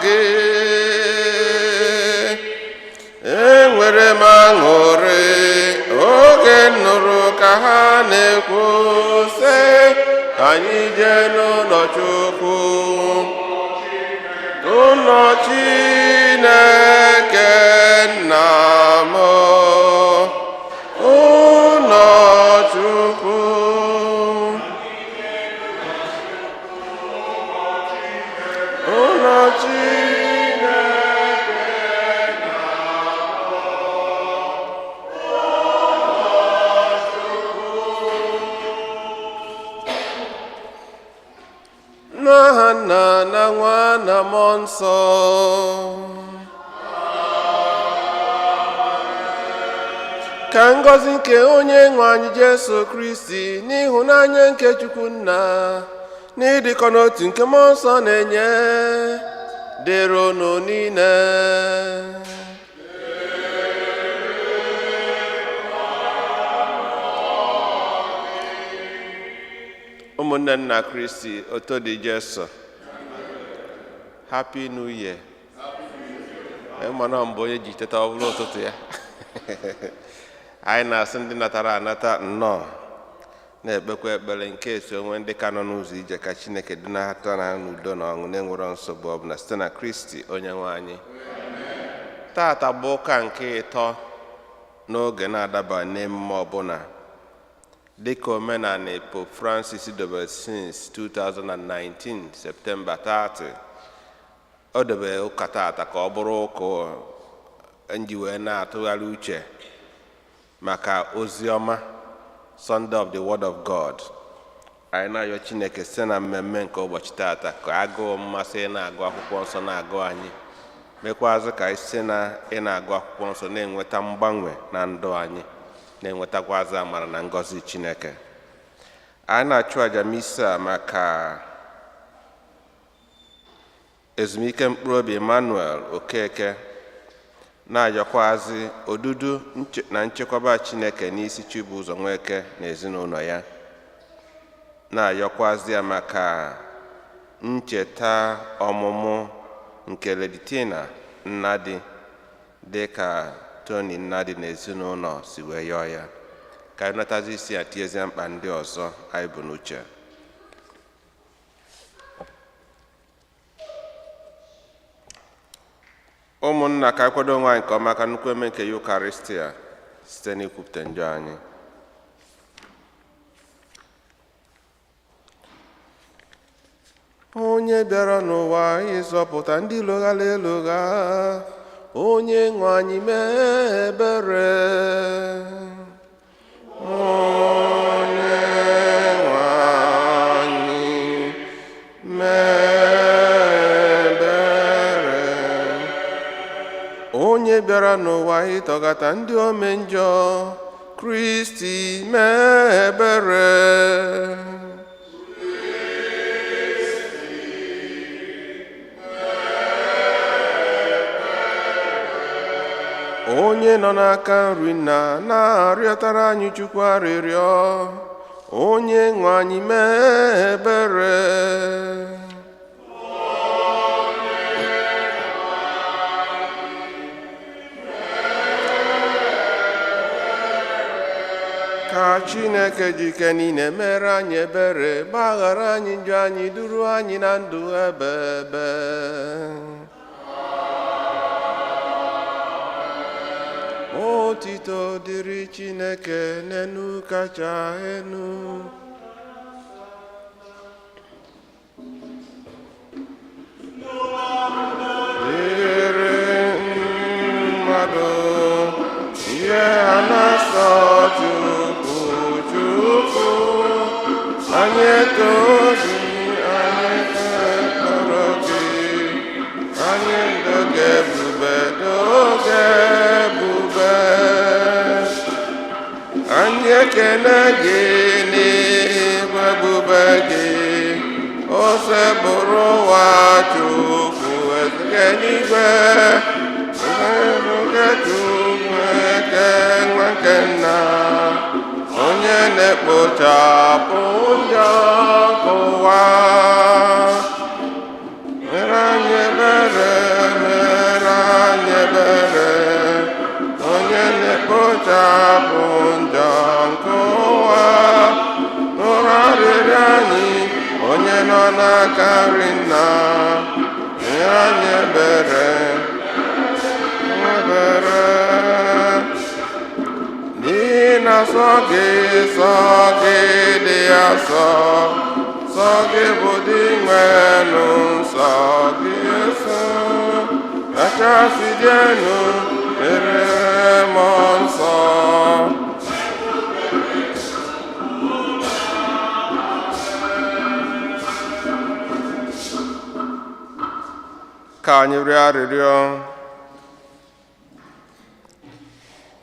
gị. Enwere m aṅụrị oge m nụrụ ka ha na-ekwu sị, "Anyị jee n'ụlọ Chukwu, ụlọ Chineke nna m, ụlọ Chukwu, ụlọ Chineke." N'aha Nna na Nwa na Mmụọ Nsọ. Ka ngọzi nke onye nwe anyị Jesu Kristi, n'ịhụnanya nke Chukwu Nna, n'ịdịkọ n'otu nke Mmụọ Nsọ na-enye, dịrị unu niile. Ụmụnne nna Kristi, oto dị Jesu. Happy New Year. Mana mbụ onye ji teta ọ bụla ụtụtụ ya, anyị na-asị ndị natara anata nnọọ, na-ekpekwa ekpere nke esi onwe ndị ka nọ n'ụzọ ije, ka Chineke dunata na n'udo na ọṅụ na-enwero nsogbu ọbụla, site na Kristi onye nwe anyị. Tata bụ ụka nke ịtọ n'oge na-adaba n'emume ọbụla, dịka omenala Pope Francis dobere since 2019 September 30. O dobere ụka tata ka ọ bụrụ ụka nji wee na-atụgharị uche maka ozi ọma, Sunday of the Word of God. Anyị na-ayọ Chineke site na mmemme nke ụbọchị tata ka agụụ mmasị ị na-agụ akwụkwọ nsọ na-agụ anyị, mekwazị ka anyị site na ị na-agụ akwụkwọ nsọ na-enweta mgbanwe na ndụ anyị, na-enwetakwazị amara na ngọzi Chineke. Anyị na-achụ àjà misa maka ezumike mkpụrụ obi Emmanuel Okeke, na-ayọkwazị odudu na nchekwaba Chineke n'isi Chibụzọ Nweke na ezinụlọ ya, na-ayọkwazị ya maka ncheta ọmụmụ nke Lady Tina Nnadi, dị ka Tony Nnadi na ezinụlọ si wee yọọ ya. Ka anyị natazi isi ya tinyezie mkpa ndị ọzọ anyị bụ n'uche. Ụmụnna, ka anyị kwado onwe anyị nke ọma ka nnukwu eme nke Yukaristia site n'ikwupụta njọ anyị. Onye bịara n'ụwa ịzọpụta ndị loghara elogha, onye nwe anyị mee ebere. Onye nwe anyị mee ebere. Onye bịara n'ụwa ịtọgata ndị ome njọ, Kristi mee ebere. Onye nọ n'aka nri nna na-arịọtara anyị Chukwu arịrịọ, onye nwe anyị mee ebere. Ka Chineke jike niile mere anyị ebere, gbaghara anyị njọ anyị, duru anyị na ndụ ebe ebe. Otito dịrị Chineke n'enu kacha enu. Dịrị mmadụ ihe a na-asọ Chukwu. Chukwu anyị eto gị, anyị ekpere gị, anyị doge ebube, doge ebube. Anyị ekele gị n'igwe ebube gị, ose bụrụ ụwa. Chukwu eze n'igwe, nke Chukwu eke nwa nke nna, onye na-ekpochapụ njọ nke ụwa, mere anyị ebere. nọ n'aka nri nna, mere anyị ebere, ebere. N'ihi na sọ gị dị asọ, sọ gị bụ dị nwenu, nsọ gị nsọ, kachasị dị elu, mere mmụọ nsọ. Ka anyị rịọ arịrịọ.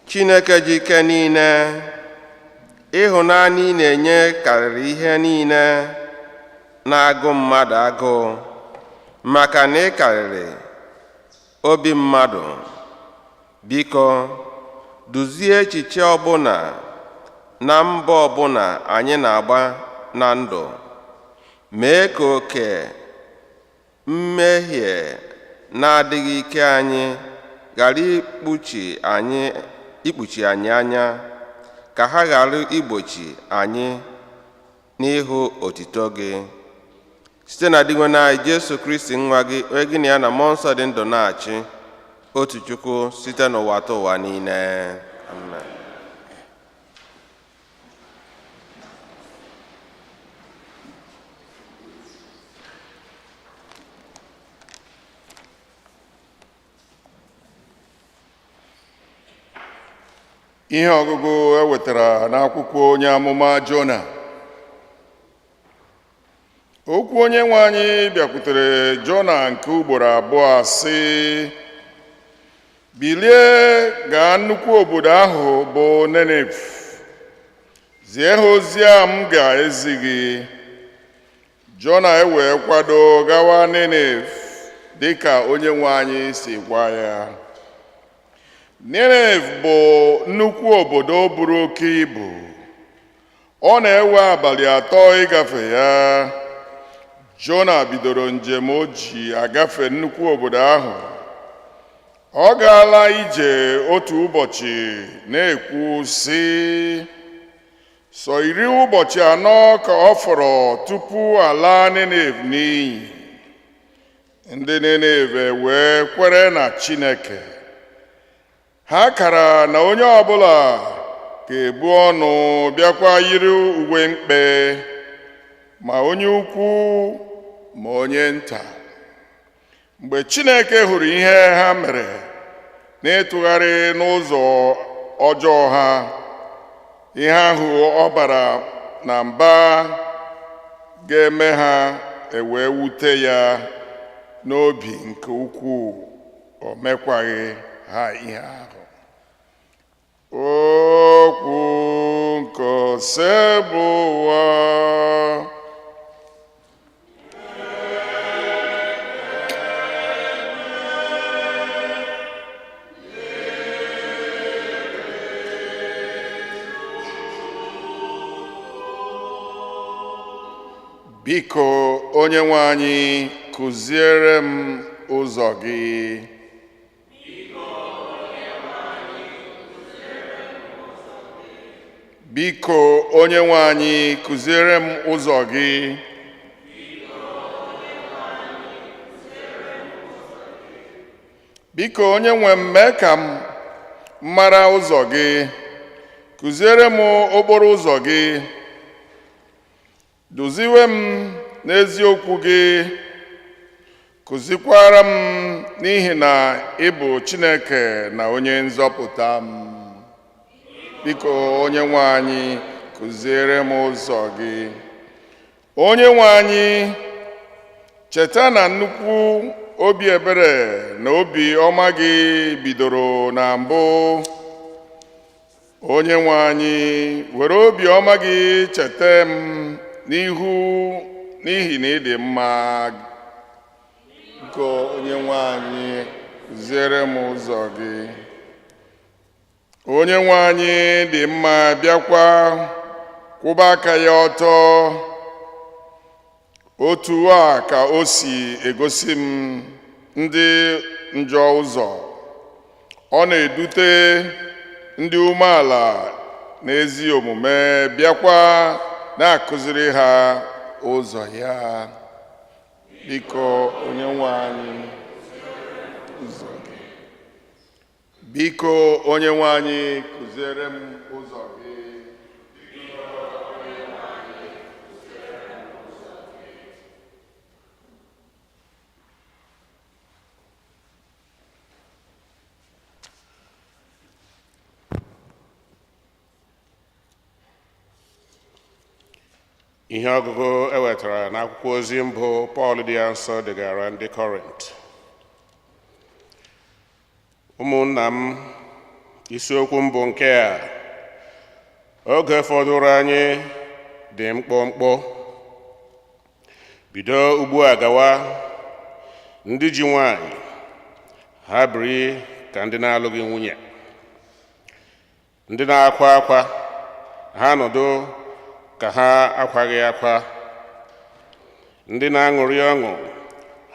Chineke ji ike niile, ịhụnanya ị na-enye karịrị ihe niile na-agụ mmadụ agụụ, maka na ị karịrị obi mmadụ. Biko, duzie echiche ọbụla na mbọ ọbụla anyị na-agba na ndụ. Mee ka oke mmehie na-adịghị ike anyị ghara ikpuchi anyị anya, ka ha ghara igbochi anyị n'ịhụ otito gị. Site na Dinwenụ anyị Jesu Kristi nwa gị, onye gị na ya na mmụọ nsọ dị ndụ na-achị, otu Chukwu site n'ụwa ta ụwa niile. Amen. Ihe ọgụgụ e wetara n'akwụkwọ onye amụma Jona. Okwu onye nwe anyị bịakwutere Jona nke ugboro abụọ sị, bilie gaa nnukwu obodo ahụ bụ Ninive, zie ha ozi a m ga-ezi gị. Jona ewee kwado gawa Ninive dịka onye nwe anyị si gwa ya. Ninive bụ nnukwu obodo buru oke ibu. Ọ na-ewe abalị 3 ịgafe ya. Jona bidoro njem o ji agafe nnukwu obodo ahụ. Ọ gaala ije otu ụbọchị na-ekwu sị, sọ 40 ụbọchị ka ọ fọrọ tupu ala Ninive n'iyi. Ndị Ninive wee kwere na Chineke. Ha kara na onye ọbụla ga-ebu ọnụ bịakwa yiri uwe mkpe, ma onye ukwu ma onye nta. Mgbe Chineke hụrụ ihe ha mere n'ịtụgharị n'ụzọ ọjọọ ha, ihe ahụ ọ bara na mba ga-eme ha ewee wute ya n'obi nke ukwuu, o mekwaghị ha ihe ahụ. Okwu nke Osebụụwa. Biko onye nwe anyị, kụziere m ụzọ gị. Biko onye nwe anyị, kụziere m ụzọ gị. Biko onye nwe m, mee ka m mara ụzọ gị. Kụziere m okporo ụzọ gị. Duziwe m n'eziokwu gị. Kụzikwara m n'ihi na ị bụ Chineke na onye nzọpụta m. Biko onye nwe anyị, kụziere m ụzọ gị. Onye nwe anyị, cheta na nnukwu obi ebere na obi ọma gị bidoro na mbụ. Onye nwe anyị, were obi ọma gị cheta m n'ihi na ị dị mma. Biko onye nwe anyị, kụziere m ụzọ gị. Onye nwe anyị dị mma, bịakwa kwụba aka ya ọtọ. Otu a ka o si egosi m ndị njọ ụzọ. Ọ na-edute ndị umeala n'ezi omume, bịakwa na-akụziri ha ụzọ ya. Biko onye nwe anyị ụzọ gị. Biko onye nwe anyị kụziere m ụzọ gị. Ihe ọgụgụ e wetara n'akwụkwọ ozi mbụ Pọl dị ya nsọ degara ndị Kọrint. Ụmụnna m, isiokwu mbụ nke a, oge fọdụrụ anyị dị mkpụmkpụ. Bido ugbu a gawa, ndị ji nwanyị ha biri ka ndị na-alụghị nwunye, ndị na-akwa akwa ha nọdụ ka ha akwaghị akwa, ndị na-aṅụrị ọṅụ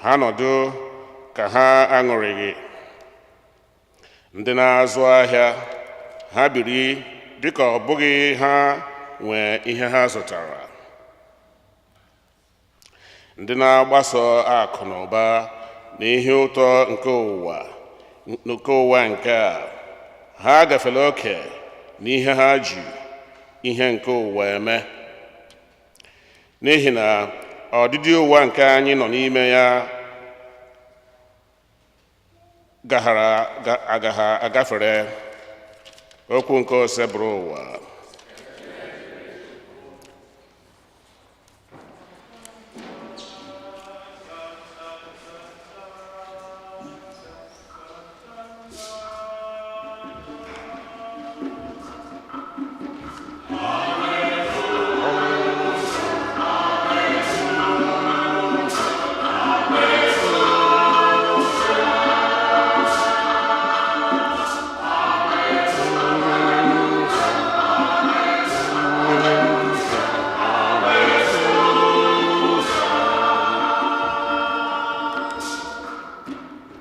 ha nọdụ ka ha aṅụrịghị, ndị na-azụ ahịa ha biri dịka ọ bụghị ha nwee ihe ha zụtara, ndị na-agbaso akụ na ụba na ihe ụtọ nke ụwa nke a, ha gafere oke n'ihe ha ji ihe nke ụwa eme, n'ihi na ọdịdị ụwa nke anyị nọ n'ime ya agagha agafere. Okwu nke Osebụrụwa.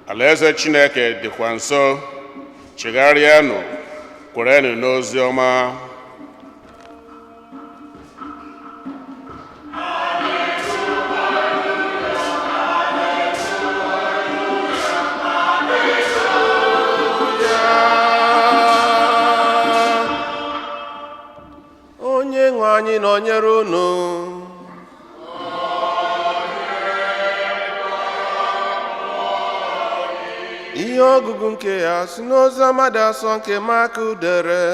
Alaeze Chineke dịkwa nso. Chegharịanụ, kwerenụ n'ozi ọma. Onye nwe anyị nọnyere unu. Ihe ọgụgụ nke ya si n'oziọma dị asọ nke Mak dere.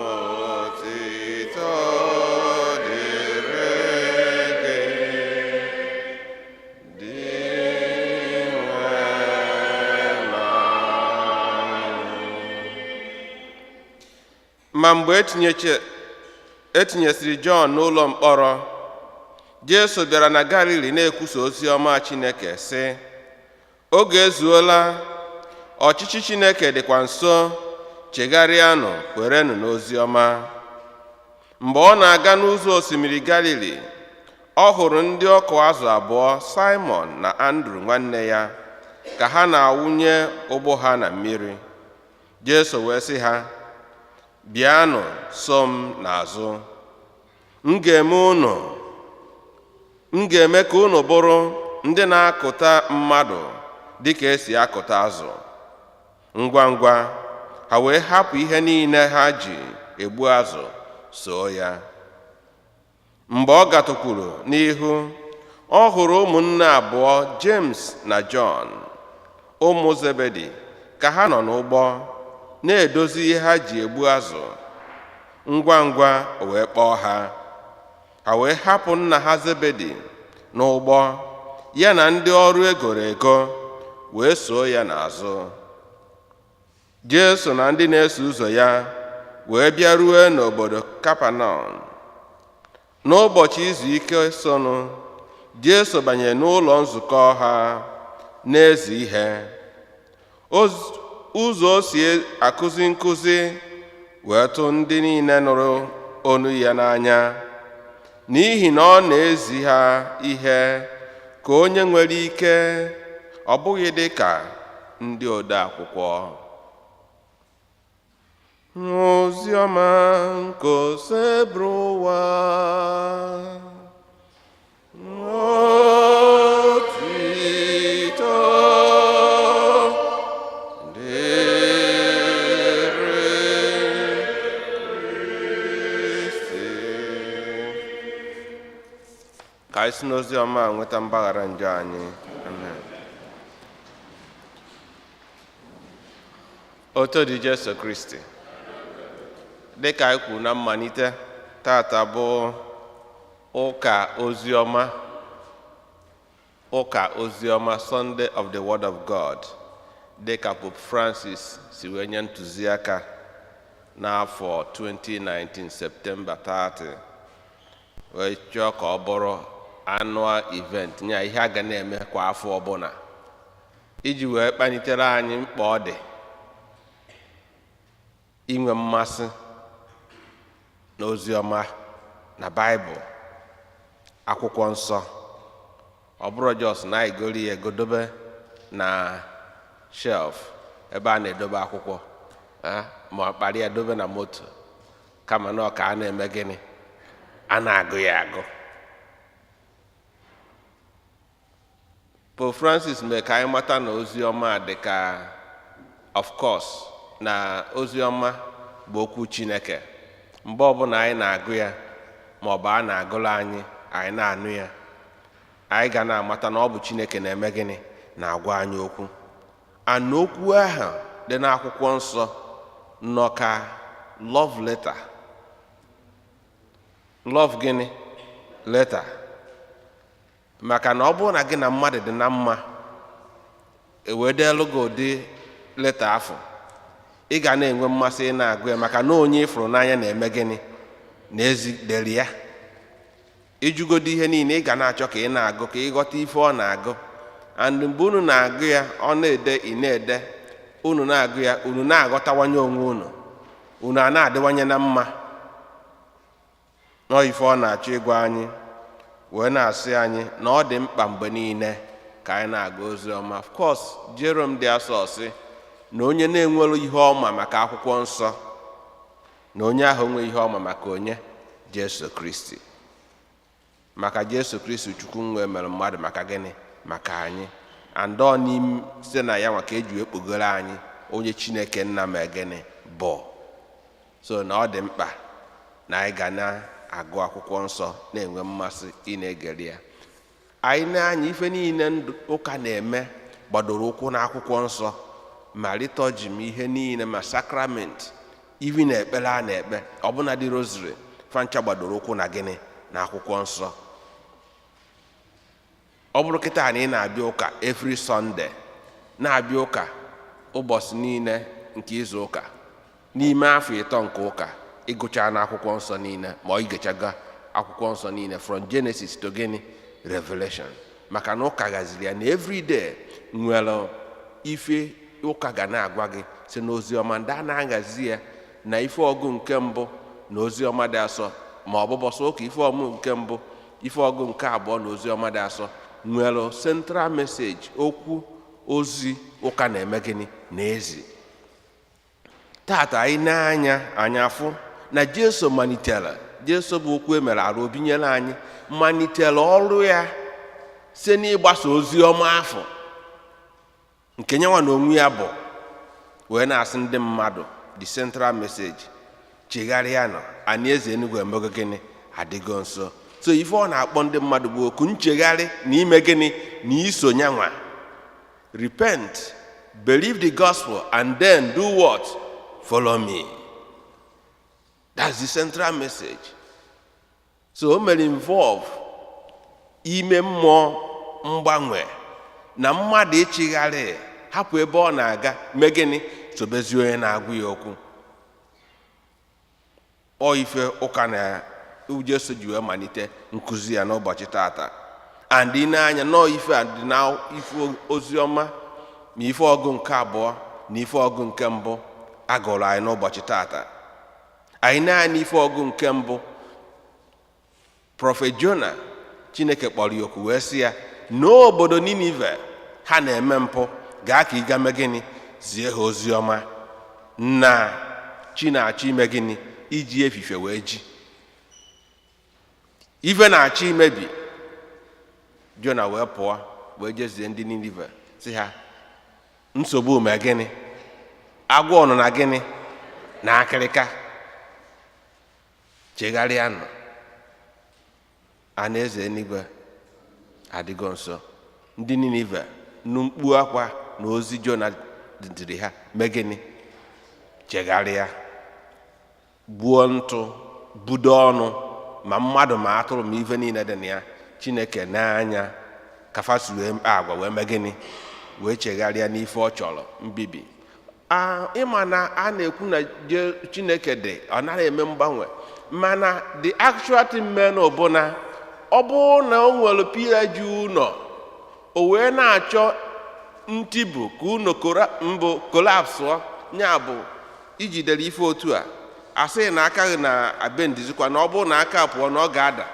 Otito dịrị gị, Dinwenụ. Ma mgbe etinyesịrị Jọn n'ụlọ mkpọrọ, Jesu bịara na Galili na-ekwusa ozi ọma Chineke sị, oge ezuola, ọchịchị Chineke dịkwa nso, chegharịanụ, kwerenụ n'ozi ọma. Mgbe ọ na-aga n'ụzọ osimiri Galili, ọ hụrụ ndị ọkụ azụ abụọ, Simon na Andrew nwanne ya, ka ha na-awụnye ụgbụ ha na mmiri. Jesu wee sị ha, bịanụ so m n'azụ, m ga-eme ka unu bụrụ ndị na-akụta mmadụ dịka esi akụta azụ. Ngwa ngwa ha wee hapụ ihe niile ha ji egbu azụ soo ya. Mgbe ọ gatụkwuru n'ihu, ọ hụrụ ụmụnne abụọ, James na Jọn, ụmụ Zebedi, ka ha nọ n'ụgbọ na-edozi ihe ha ji egbu azụ. Ngwa ngwa o wee kpọọ ha. Ha wee hapụ nna ha Zebedi n'ụgbọ, ya na ndị ọrụ egoro ego, wee soo ya n'azụ. Jesu na ndị na-eso ụzọ ya wee bịarue n'obodo Kapanọm. N'ụbọchị izu ike sonụ, Jesu banyere n'ụlọ nzukọ ha na-ezi ihe. Ụzọ o si akụzi nkụzi wee tụ ndị niile nụrụ olu ya n'anya, n'ihi na ọ na-ezi ha ihe ka onye nwere ike, ọ bụghị dị ka ndị ode akwụkwọ. Ozi ọma nke Osebụrụwa. Ka anyị si n'ozi ọma a nweta mgbaghara njọ anyị. Amen. Oto dị Jesu Kristi. Dịka anyị kwuru na mmalite, tata bụ ụka oziọma, ụka oziọma, Sunday of the Word of God, dịka Pope Francis si wee nye ntụziaka n'afọ 2019 Septemba 30, wee chọọ ka ọ bụrụ annual event, nya ihe a ga na-eme kwa afọ ọbụla, iji wee kpalitere anyị mkpa ọ dị inwe mmasị n'oziọma na Baịbụl, akwụkwọ nsọ. Ọ bụrụ just na anyị goro ya egodobe na shelf ebe a na-edobe akwụkwọ, ma kparịa ya dobe na moto, kama na ọ ka a na-eme gịnị, a na-agụ ya agụ. Pope Francis mere ka anyị mata na oziọma dị ka, of course, na oziọma bụ okwu Chineke. Mgbe ọbụla anyị na-agụ ya ma ọ bụ a na-agụrụ anyị, anyị na-anụ ya, anyị ga na-amata na ọ bụ Chineke na-eme gịnị, na-agwa anyị okwu. Ana okwu ahụ dị n'akwụkwọ nsọ nọ ka love letter. Love gịnị? Letter. Maka na ọ bụrụ na gị na mmadụ dị na mma, e wee deelu gị ụdị leta afọ, ị ga na-enwe mmasị ị na-agụ ya, maka na onye ịfụrụ n'anya na-eme gịnị, na-ezi dere ya. Ijugodo ihe niile, ị ga na-achọ ka ị na-agụ ka ị ghọta ife ọ na-agụ. And mgbe unu na-agụ ya, ọ na-ede, ị na-ede, unu na-agụ ya, unu na-aghọtawanye onwe unu, unu a na-adịwanye na mma. Nọọ ife ọ na-achọ ịgwa anyị, wee na-asị anyị na ọ dị mkpa mgbe niile ka anyị na-agụ ozi ọma. Of course, Jerome dị asọ sị na onye na-enwere ihe ọma maka akwụkwọ nsọ, na onye ahụ nwe ihe ọma maka onye Jesu Kristi. Maka Jesu Kristi Chukwu nwe mere mmadụ maka gịnị? Maka anyị. And ọ n'ime site na ya maka eji ekpughere anyị onye Chineke nna ma gịnị bụ. So na ọ dị mkpa na anyị ga na-agụ akwụkwọ nsọ, na-enwe mmasị ị na-egere ya. Anyị na-anya ife niile ndụ ụka na-eme gbadoro ụkwụ n'akwụkwọ nsọ, ma liturgy, ma ihe niile, ma sakramenti, ivi na ekpere a na-ekpe, ọbụna dị rosary, fancha gbadoro ụkwụ na gịnị, na akwụkwọ nsọ. Ọ bụrụ kịta na ị na-abịa ụka every Sunday, na-abịa ụka ụbọchị niile nke izu ụka n'ime afọ 3 nke ụka, ịgụcha n'akwụkwọ nsọ niile, ma ọ igechaga akwụkwọ nsọ niile from Genesis to gịnị, Revelation. Maka na ụka gaziri ya na everyday nwere ife ụka ga na-agwa gị si n'ozi ọma. Ndị a na-ahazi ya na ife ọgụ nke mbụ na ozi ọma dị asọ, ma ọ bụ bọsọ ụka ife ọmụ nke mbụ, ife ọgụ nke abụọ na ozi ọma dị asọ nwere central message, okwu ozi ụka na-eme gịnị, na ezi. Tata anyị na-anya anya afụ na Jesu malitere, Jesu bụ okwu emere arụ obinyere anyị, malitere ọrụ ya site n'ịgbasa ozi ọma afọ nke nyenwa na onwe ya bụ, wee na-asị ndị mmadụ the central message: chegharịa nọ, anyị eze Enugu emego gịnị, adịgo nso. So ife ọ na-akpọ ndị mmadụ bụ oku nchegharị na ime gịnị, na iso nyanwa. Repent, believe the gospel, and then do what? Follow me. That's the central message. So o mere involve ime mmụọ mgbanwe na mmadụ ịchịgharị, hapụ ebe ọ na-aga, mee gịnị, sobezie onye na-agwa ya okwu. Ọ ife ụka na Jesu ji wee malite nkụzi ya n'ụbọchị tata. And ị na-anya nọọ ife a dị na ife ozi ọma, ma ife ọgụ nke abụọ na ife ọgụ nke mbụ agụrụ anyị n'ụbọchị tata. Anyị na-anya ife ọgụ nke mbụ, Prophet Jona, Chineke kpọrọ ya oku wee sị ya n'obodo Ninive ha na-eme mpụ, gaa ka ị ga mee gịnị, zie ha ozi ọma na chi na-achọ ime gịnị, iji efife wee ji ife na-achọ imebi. Jona wee pụọ wee jezie ndị Ninive, si ha nsogbu mee gịnị, agwọ nọ na gịnị, na akịrịka, chegharịanụ, anaeze eluigwe Adịgo nso. Ndị Ninive nụ mkpu akwa na ozi Jona dịrị ha, mee gịnị? Chegharịa, gbuo ntụ, budo ọnụ, ma mmadụ ma atụrụ ma ife niile dị na ya. Chineke n'anya ka fa si wee mkpa agwa, wee mee gịnị? Wee chegharịa n'ife ọ chọrọ mbibi. A ịma na a na-ekwu na Chineke dị, ọ naghị eme mgbanwe, mana the actual thing mee na bụ na ọ bụrụ na o nwere pila ji ụlọ, o wee na-achọ ntibu ka ụlọ mbụ collapse, ya bụ ijidere ife otu a, asị na aka gị na abendizikwa, na ọ bụrụ na aka pụọ na ọ ga-ada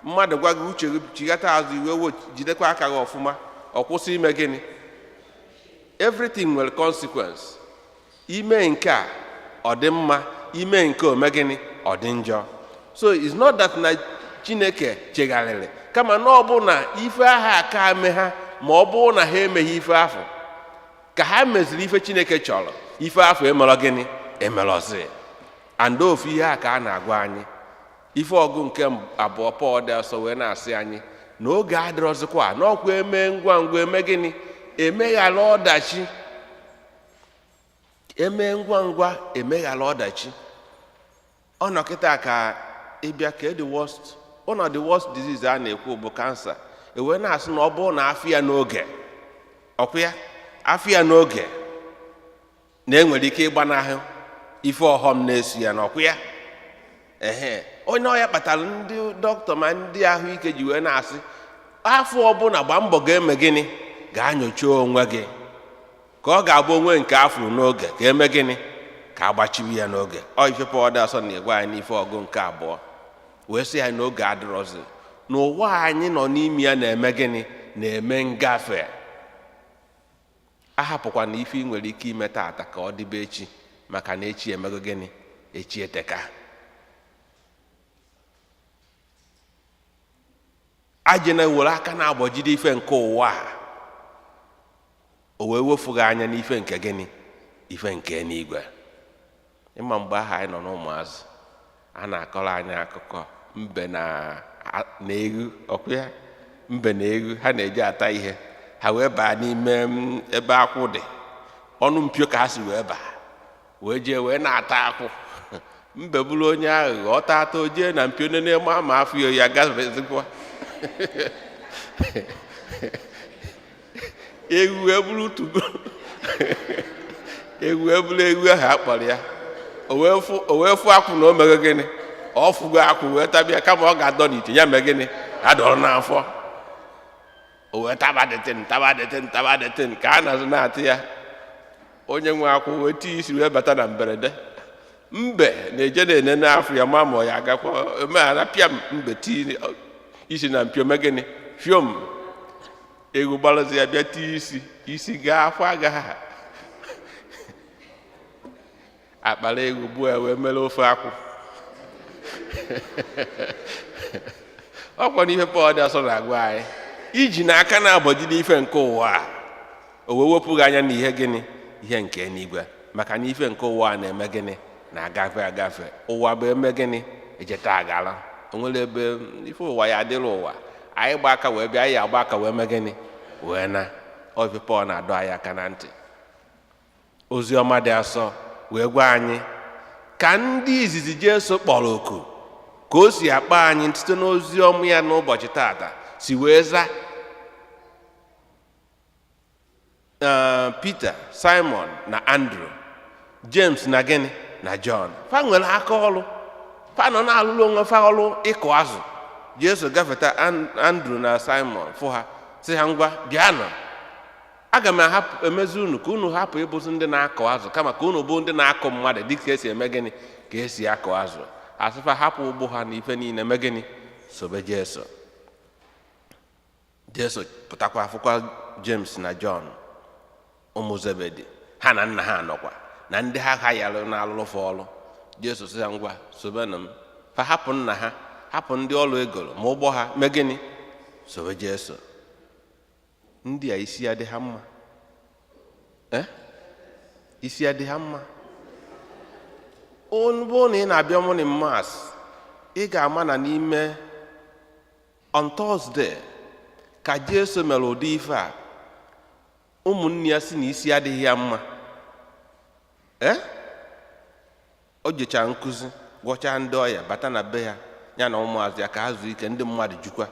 mmadụ. Gwa gị uche gị chighata azụ, iwe wo jidekwa aka gị ọfụma, ọ kwụsị ime gịnị? Everything nwere consequence. Ime nke a ọ dị mma, ime nke ome gịnị? Ọ dị njọ. So it's not that na Chineke chegharịrị, kama na ọ bụ na ife ahụ aka eme ha, ma ọ bụrụ na ha emeghị ife afọ ka ha meziri ife Chineke chọrọ, ife afọ emerọ gịnị? Emerọzi. And ofu ihe a ka a na-agwa anyị, ife ọgụ nke abụọ Pọl dị asọ wee na-asị anyị na oge adịrọzikwa, n'ọkwa eme ngwa ngwa eme gịnị? Emeghara ọdachi. Eme ngwa ngwa emeghara ọdachi. Ọ nọ kịta ka ịbịa ka the worst, one of the worst disease a na-ekwu bụ cancer. E wee na-asị na ọ bụrụ na afọ ya n'oge, ọkwa ya afọ ya n'oge, na enwere ike ịgbanahụ ife ọghọm na-eso ya, na ọkwa ya ehe onye ọya kpatara ndị dọkịta ma ndị ahụike ji wee na-asị afọ ọbụla gbaa mbọ ga-eme gịnị? Gaa nyocha onwe gị, ka ọ ga-abụ onwe nke afụrụ n'oge, ka eme gịnị? Ka agbachibi ya n'oge. Ọ ife Pọl dị asọ na-egwa anyị n'ife ọgụ nke abụọ, wee sị ya n'oge adịrọzi, n'ụwa anyị nọ n'ime ya na-eme gịnị? Na-eme ngafe. Ahapụkwa na ife ị nwere ike ime tata ka ọ dịbe echi, maka na echi emego gịnị? Echi eteka. Ajena were aka na-agbajide ife nke ụwa a, o wee wefu gị anya n'ife nke gịnị? Ife nke n'igwe. Ịma mgbe ahụ anyị nọ n'ụmụazị, a na-akọrọ anyị akụkọ mbe na eghu, ọkwa ya mbe na eghu ha na-eji ata ihe. Ha wee baa n'ime ebe akwụ dị, ọnụ mpio ka ha si wee baa, wee jee wee na-ata akwụ. Mbe bụrụ onye aghụghọ, ọ taa ata, o jee na mpio nene ma ma afọ ya, ya gafezikwa. Ewu wee bụrụ tugo, ewu wee bụrụ ewu ahụ a kpọrọ ya, o wee fụ akwụ na o meghe gịnị? Ọ fụgo akwụ wee tabịa, kama ọ ga-adọ n'ite ya, mee gịnị? Adọrọ n'afọ. O wee taba dịtịn, taba dịtịn, taba dịtịn, ka a na-azụ na-atụ ya. Onye nwe akwụ wee tie isi wee bata na mberede. Mbe na-eje na-ene n'afọ ya ma ọ ya agakwa emeghara pịam. Mbe tie isi na mpio, mee gịnị? Fiom. Egwu gbalụzi ya bịa tie isi, isi gaa, afọ agaghị akpara. Egwu gbuo ya wee mere ofe akwụ. Ọkwa n'ife Pọl dị asọ na-agwa anyị, iji n'aka na-agbajide ife nke ụwa a, o wee wepụ gị anya n'ihe gịnị? Ihe nke eluigwe. Maka na ife nke ụwa a na-eme gịnị? Na-agafe agafe. Ụwa bụ eme gịnị? Ejeta agara. O nwere ebe ife ụwa ya adịrị. Ụwa anyị gba aka wee bịa, anyị agba aka wee mee gịnị? Wee na. Ọ ife Pọl na-adọ anyị aka na ntị. Ozi ọma dị asọ wee gwa anyị ka ndị izizi Jesu kpọrọ oku, ka o si akpa anyị site n'ozi ọma ya n'ụbọchị tata si wee za Peter, Simon na Andrew, James na gịnị? Na John. Fa nwere aka ọrụ, fa nọ na-alụrụ onwe fa ọrụ ịkụ azụ. Jesu gafeta Andrew na Simon, fụ ha, sị ha, "Ngwa, bịanụ, aga m ahapụ emezi unu ka unu hapụ ịbụzi ndị na-akụ azụ, kama ka unu bụ ndị na-akụ mmadụ, dịka esi eme gịnị? Ka esi akụ azụ." Asịfa hapụ ụgbụ ha na ife niile, mee gịnị? Sobe Jesu. Jesu pụtakwa, afụkwa James na John, ụmụ Zebedi, ha na nna ha nọkwa na ndị ha ha yara na-alụrụ fa ọrụ. Jesu sị ha, "Ngwa, sobenụ m." Fa hapụ nna ha, hapụ ndị ọrụ egoro ma ụgbọ ha, mee gịnị? Sobe Jesu. Ndị a isi ya dị ha mma, eh? Isi ya dị ha mma. Ọ bụrụ na ị na-abịa morning mass, ị ga-ama na n'ime on Thursday Ka Jesu mere ụdị ife a, ụmụnne ya si na isi adịghị ya mma. Ee, o jechaa nkụzi, gwọchaa ndị ọya, bata na be ya, ya na ụmụazụ ya ka ha zuo ike. Ndị mmadụ jukwa,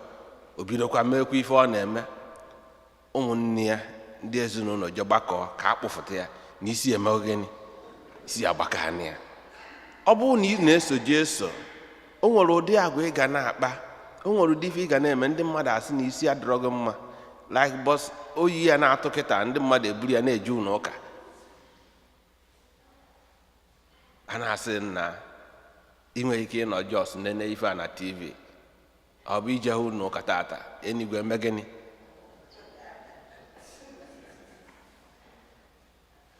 o bidokwa meekwa ife ọ na-eme. Ụmụnne ya, ndị ezinụlọ je gbakọọ ka a kpụfụta ya na isi eme gịnị, isi agbakana ya. Ọ bụrụ na ị na-eso Jesu, o nwere ụdị agwa ị ga na-akpa, o nwere ụdị ife ị ga na-eme, ndị mmadụ asị na isi adịrọ gị mma. Like bọs oyi ya na-atụ kịta, ndị mmadụ eburu ya na-eje ụlọ ụka, a na-asị na ị nwere ike ịnọ jos nene ife a na TV. Ọ bụ ije hụ ụlọ ụka tata, enigwe eme gịnị?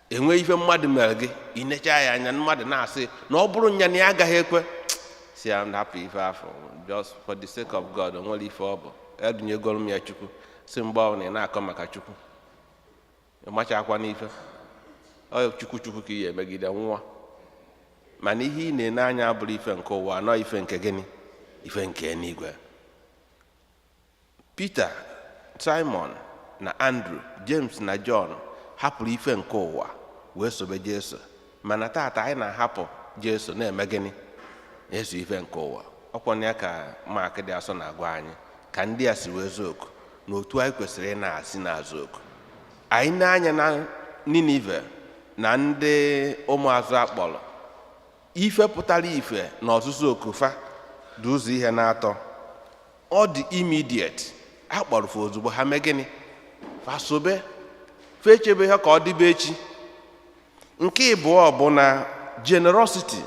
Enwe ife mmadụ mere gị, inecha ya anya, mmadụ na-asị na ọ bụrụ nya na ya agaghị ekwe, si ya hapụ ife afọ, just for the sake of God. O nwere ife ọ bụ edunyegoro m ya Chukwu, si mgbe ọ na ị na-akọ maka Chukwu, ịmachakwa n'ife ọ Chukwu, Chukwu ka ị ya emegide nwụọ. Mana ihe ị na-ene anya abụrụ ife nke ụwa anọ, ife nke gịnị? Ife nke eluigwe. Peter, Simon na Andrew, James na John hapụrụ ife nke ụwa wee sobe Jesu. Mana tata anyị na-ahapụ Jesu na-eme gịnị? Na-eso ife nke ụwa. Ọkwa ya ka Mark dị asọ na-agwa anyị ka ndị a si wee zuo oku na otu anyị kwesịrị ị na-asị na-azụ oku anyị na-anya na Ninive na ndị ụmụazụ akpọrọ. Ife pụtara ife na ọzụzụ okufa dị ụzọ ihe na-atọ. Ọ dị immediate, akpọrọ fa ozugbo, ha mee gịnị? Fa sobe, fa echebe ha ka ọ dịbe echi. Nke ịbụọ bụ na generosity.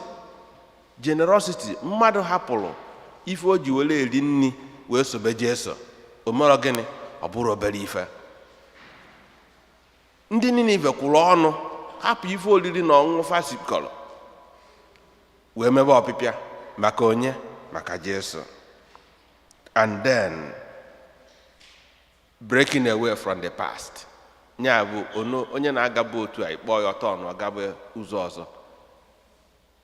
Generosity, mmadụ hapụrụ ife o ji were eri nri wee sobe Jesu. O merọ gịnị? Ọ bụrụ obere ife. Ndị Ninive kwụrụ ọnụ hapụ ife oriri na ọṅụṅụ fasikọrọ wee mebe ọpịpịa maka onye? Maka Jesu. And then breaking away from the past, ya bụ onye na-agaba otu a, ịkpọ ya ọtọ na ọ gaba ụzọ ọzọ.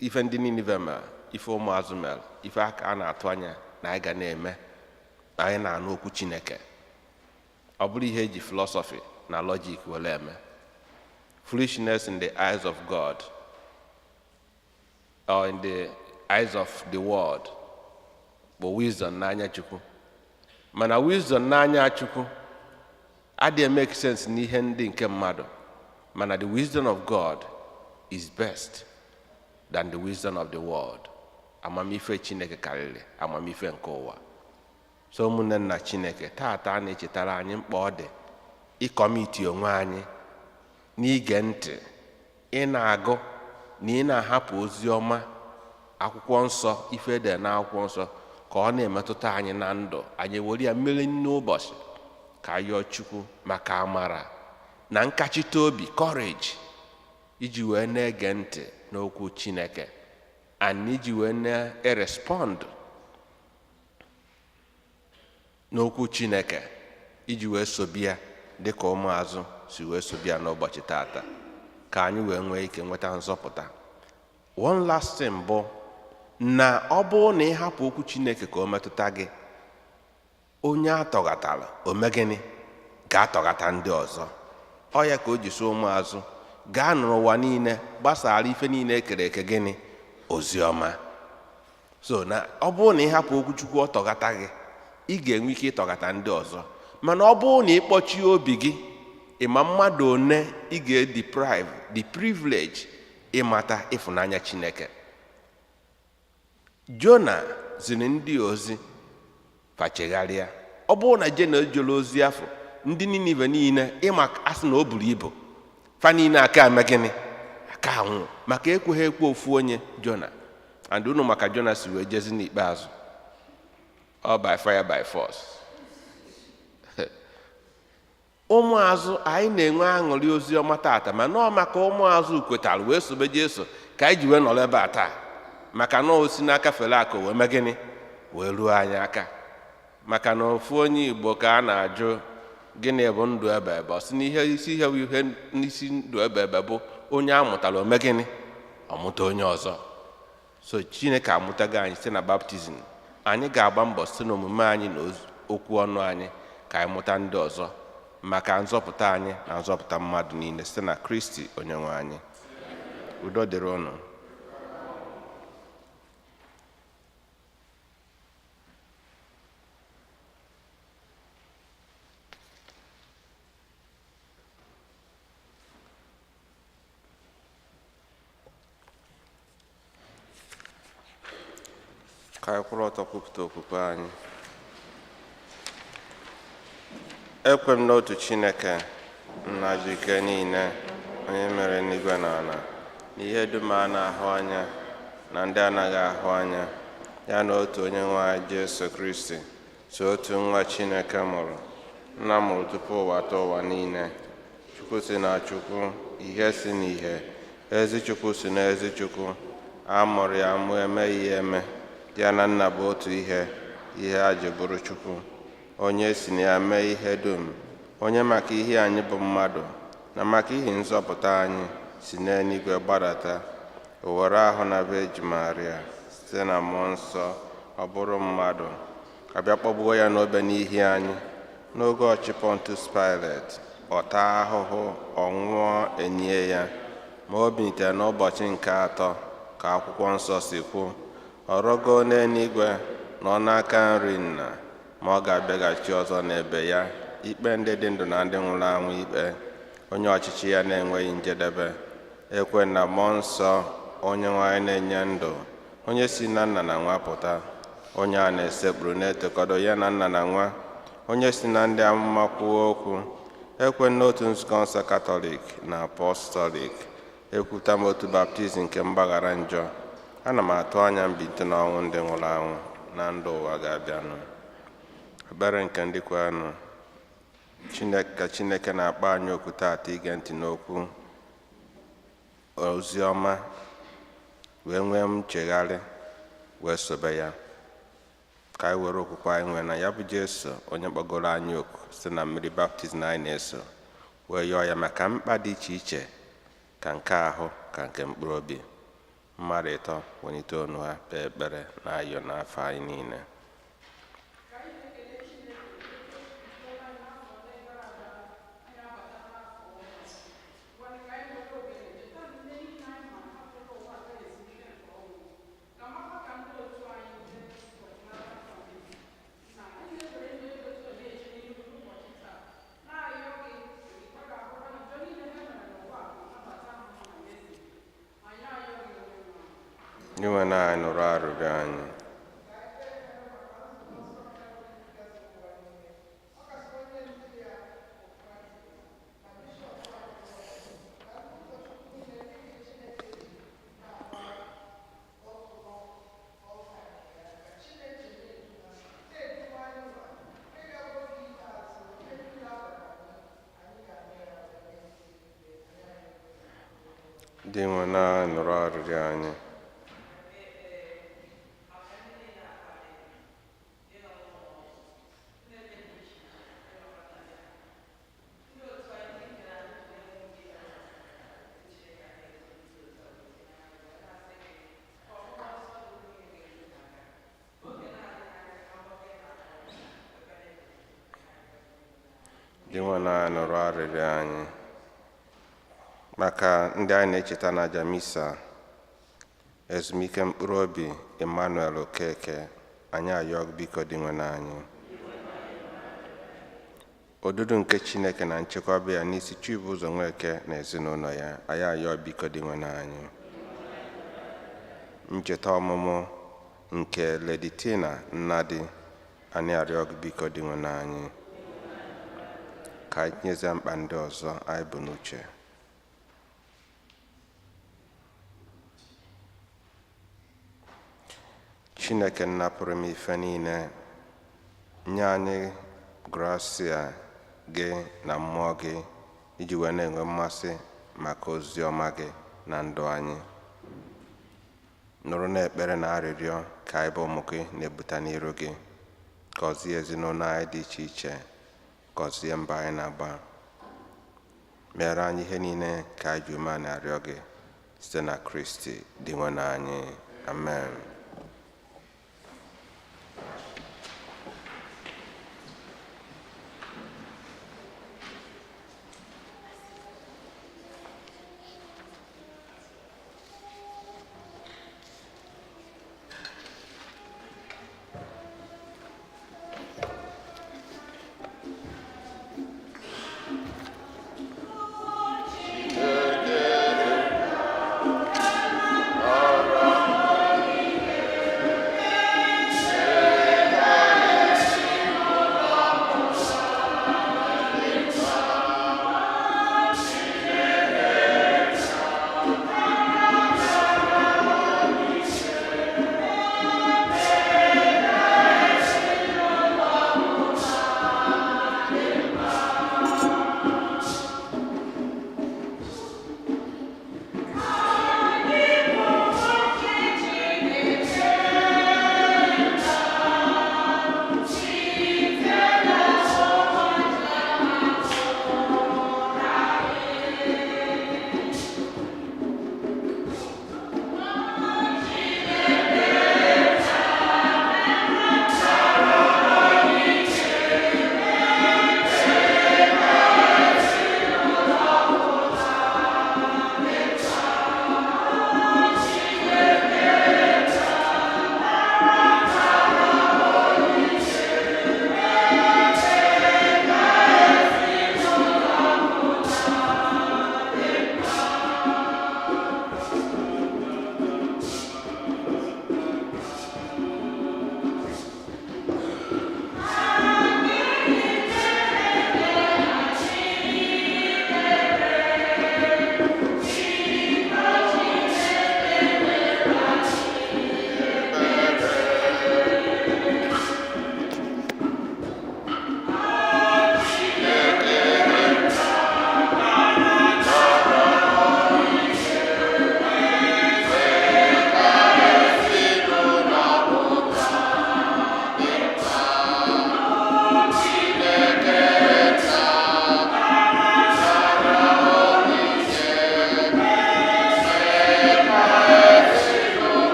Ife ndị Ninive mere, ife ụmụazụ mere, ife aka a na-atụ anya na anyị ga na-eme na anyị na-anụ okwu Chineke, ọ bụrụ ihe eji philosophy na logic were eme. Foolishness in the eyes of God or in the eyes of the world bụ wisdom n'anya Chukwu. Mana wisdom n'anya Chukwu adịghị make sense n'ihe ndị nke mmadụ. Mana the wisdom of God is best than the wisdom of the world. Amamife Chineke karịrị amamife nke ụwa. So ụmụnne nna Chineke, taata a na-echetara anyị mkpa ọ dị ịcommit onwe anyị n'ige ntị, ị na-agụ na ị na-ahapụ ozi ọma akwụkwọ nsọ, ife ede na akwụkwọ nsọ, ka ọ na-emetụta anyị na ndụ anyị, were ya mmiri n'ụbọchị. Ka yọọ Chukwu maka amara na nkachite obi, courage, iji wee na-ege ntị n'okwu Chineke and iji wee na-erespond n'okwu Chineke, iji wee sobi ya dịka ụmụazụ si wee sobi ya n'ụbọchị tata, ka anyị wee nwee ike nweta nzọpụta. One last thing bụ na ọ bụrụ na ị hapụ okwu Chineke ka o metụta gị, onye atọghatara ome gịnị ga-atọghata ndị ọzọ. Ọ ya ka o ji so ụmụazụ gaa n'ụwa niile gbasara ife niile ekere eke gịnị? Ozi ọma. So na ọ bụrụ na ị hapụ okwu Chukwu ọ tọghata gị, ị ga-enwe ike ịtọghata ndị ọzọ. Mana ọ bụrụ na ị kpọchie obi gị, ịma mmadụ one ị ga-deprive the privilege ịmata ịfụnanya Chineke. Jona ziri ndị ozi fachegharịa. Ọ bụrụ na Jona ejere ozi afọ, ndị Ninive niile, ịma asị na o buru ibu, fa niile aka eme gịnị? Aka anwụ, maka ekweghị ekwe ofu onye, Jona. And unu maka Jona si wee jezi n'ikpeazụ, ọ by fire by force. Ụmụazụ anyị na-enwe aṅụrị ozi ọma tata, mana ọ maka ụmụazụ kwetara wee sobe Jesu ka anyị ji wee nọrọ ebe a taa, maka na o si n'aka fere akụ wee mee gịnị? Wee ruo anyị aka. Maka na ofu onye Igbo ka a na-ajụ, gịnị bụ ndụ ebe ebe? Ọ sị na ihe isi ihe bụ ihe n'isi ndụ ebe ebe bụ onye a mụtara ome gịnị? Ọmụta onye ọzọ. So Chineke amụtago anyị site na baptism. Anyị ga-agba mbọ site n'omume anyị na okwu ọnụ anyị. Ka anyị mụta ndị ọzọ maka nzọpụta anyị na nzọpụta mmadụ niile site na Kristi Onyenwe anyị. Udo dịrị unu. Ka anyị kwụrụ ọtọ kwupụta okwukwe anyị. Ekwe m n'otu Chineke, nna ji ike niile, onye mere eluigwe na ala, na ihe dum a na-ahụ anya na ndị anaghị ahụ anya, ya na otu onye nwe anyị Jesu Kristi, so otu nwa Chineke mụrụ, nna mụrụ tupu ụwa atọ ụwa niile. Chukwu si na Chukwu, ihe si n'ihe, ezi Chukwu si na ezi Chukwu, a mụrụ ya mụ emeghị ya eme, ya na nna bụ otu ihe, ihe a ji bụrụ Chukwu. Onye si na ya mee ihe dum, onye maka ihe anyị bụ mmadụ na maka ihi nzọpụta anyị si n'eluigwe gbadata, o were ahụ na Virgin Maria site na mmụọ nsọ ọ bụrụ mmadụ, ka bịa kpọgbuo ya n'obe n'ihi anyị. N'oge ọchị Pontius Pilate, ọ taa ahụhụ, ọ nwụọ, enye ya, ma o bilitere n'ụbọchị nke atọ ka akwụkwọ nsọ si kwu, ọ rọgoo n'eluigwe nọ n'aka nri nna, ma ọ ga-abịaghachi ọzọ n'ebe ya ikpe ndị dị ndụ na ndị nwụrụ anwụ ikpe, onye ọchịchị ya na-enweghị njedebe. Ekwe na mmụọ nsọ, onye nwe anyị na-enye ndụ, onye si na nna na nwa pụta, onye a na-esekpuru na-etokọdo ya na nna na nwa, onye si na ndị amụma kwuo okwu. Ekwe n'otu nzukọ nsọ Katọlik na Apọstọlik, ekwuta m otu baptizim nke mgbaghara njọ. Ana m atụ anya mbilite n'ọnwụ ndị nwụrụ anwụ na ndụ ụwa ga-abịanụ. Ekpere nke ndị kwerenụ. Chineke, ka Chineke na-akpọ anyị oku taata ige ntị n'okwu ozi ọma wee nwee nchegharị wee sobe ya. Ka anyị were okwukwe anyị nwee na ya bụ Jesu, onye kpọgoro anyị oku site na mmiri baptizim anyị na-eso, wee yọọ ya maka mkpa dị iche iche, ka nke ahụ ka nke mkpụrụ obi. Mmadụ ịtọ welite ọnụ ha kpee ekpere na ayọ n'afọ anyị niile. Inwe na anyị nụrụ arịrịọ anyị. Dị nwe na anyị nụrụ arịrịọ anyị. Dị nwe na anyị nụrụ arịrịọ anyị. Maka ndị anyị na-echeta na aja misa, ezumike mkpụrụ obi Emmanuel Okeke, anyị ayọ biko dị nwe anyị. Odudu nke Chineke na nchekwaba ya n'isi Chibuzo Nweke na ezinụlọ ya, anyị ayọ biko dị nwe anyị. Ncheta ọmụmụ nke Lady Tina Nnadi, anyị arịọ biko dị nwe anyị. Ka anyị tinyezie mkpa ndị ọzọ anyị bụ n'uche. Chineke nnapụrụ m ife niile, nye anyị grasia gị na mmụọ gị iji wee na-enwe mmasị maka ozi ọma gị na ndụ anyị. Nụrụ na ekpere na arịrịọ ka anyị bụ ụmụ gị na-ebute n'iru gị. Gọzie ezinụlọ anyị dị iche iche, gọzie mba anyị na-agba. Mere anyị ihe niile ka anyị ji ume na-arịọ gị site na Kristi dị nwe na anyị. Amen.